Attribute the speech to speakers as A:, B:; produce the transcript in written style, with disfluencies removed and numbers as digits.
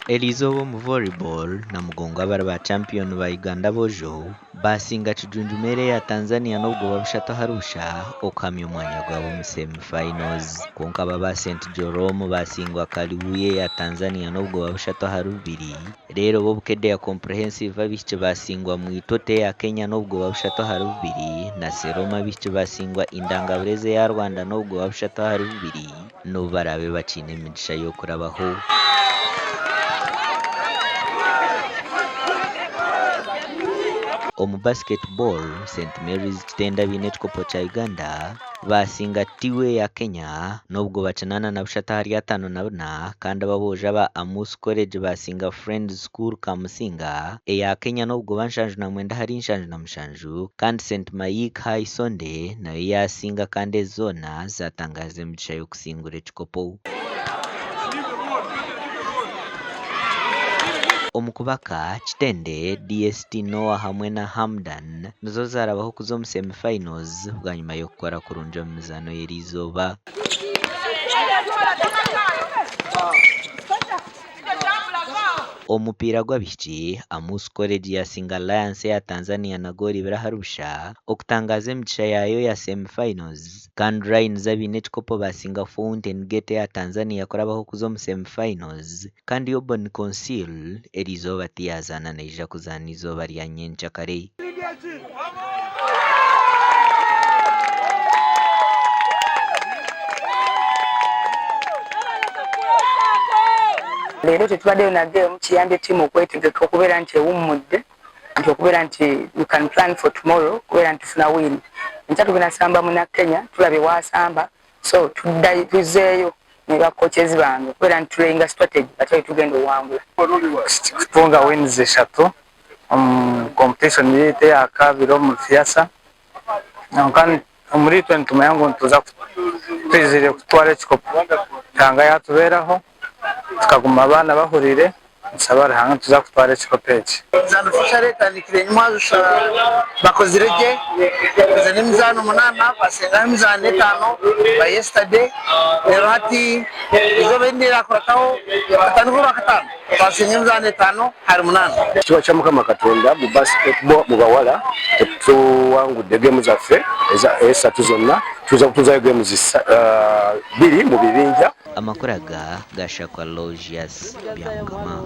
A: Eriizooba omu Volleyball, Namugongo abari ba champiyoni ba Uganda aboojo baasinga Kijunjumeere eya Tanzania n'obugoba bushatu ahari busha okuhamya omwanya gwabo omu semi finals. Kwonka aba aba St Jerome baasingwa Kaliwuya eya Tanzania n'obugoba bushatu ahari bubiri. Reero bo Bukedea Comprehensive abaishiki baasingwa Mwitoto eya Kenya n'obugoba bushatu ahari bubiri na Seroma abaishiki baasingwa Indangaburezi eya Rwanda n'obugoba bushatu ahari bubiri. N'obu baraabe bakiine emigisha y'okurabaho. Omu Basketball, St Mary's Kitende abaine ekikopo kya Uganda baasinga Tiwe eya Kenya n'obugoba 83 ahari 54 kandi ab'aboojo aba Amus College baasinga Friends School Kamusinga eya Kenya n'obugoba 79 ahari 77 kandi St Mayik High Sonde nayo yaasinga kandi ezi zoona zaatangaaza emigisha y'okusingura ekikopo. Omu kubaka, Kitende, DST Noah hamwe na Hamdan nizo zaarabaho kuza omu semi finals bwanyima y'okukora kurungi omu mizaano y'eriizooba. Omu mupiira gw'abaishiki, Amus College yaasinga Alliance eya Tanzania na goolo ibiri ahari busha okutangaaza emigisha yaayo eya semi finals kandi Rhinos abaine ekikopo baasinga Fountain Gate eya Tanzania kurabaho kuza omu semi finals kandi Obon Conceal eriizooba tiyazaana naija kuzaana eizooba rya nyenkyakare.
B: Leero tetubaddeyo na game kiyambye ttiimu okwetegeka okubeera nti ewummudde nti okubeera nti we can plan for tomorrow okubeera nti tufuna win. Enkya tugenda samba muna Kenya tulabye w'asamba so tuddayo tuzzeeyo ne ba coaches bange okubeera nti tulayinga strategy batya bwe tugenda owangula.
C: Kutunga wins eshatu omu competition yaitu eyakabiri omuri FEASSSA kwonka omuri itwe nitumanya ngu nituza twizire kutwara ekikopo Ruhanga yatubeeraho tukaguma abaana bahurire Nitushaba Ruhanga nituza kutwara ekikopo eki.
D: Emizaano Futsal etandikire enyima bakozire gye, bakoze n'emizaano munana basingaho emizaano etano by yesterday reero hati eizooba erindi erirakurataho batandike orwakatano twasinga emizaano etano ahari munana.
E: Ekitiibwa kya Mukama Katonda mu basketball mu bawala tetuwangudde geemu zaffe esatu zonna, tuza kutuzayo geemu bbiri mu bibinja.
A: Amakuru aga gashakwa Aloysius Byamukama.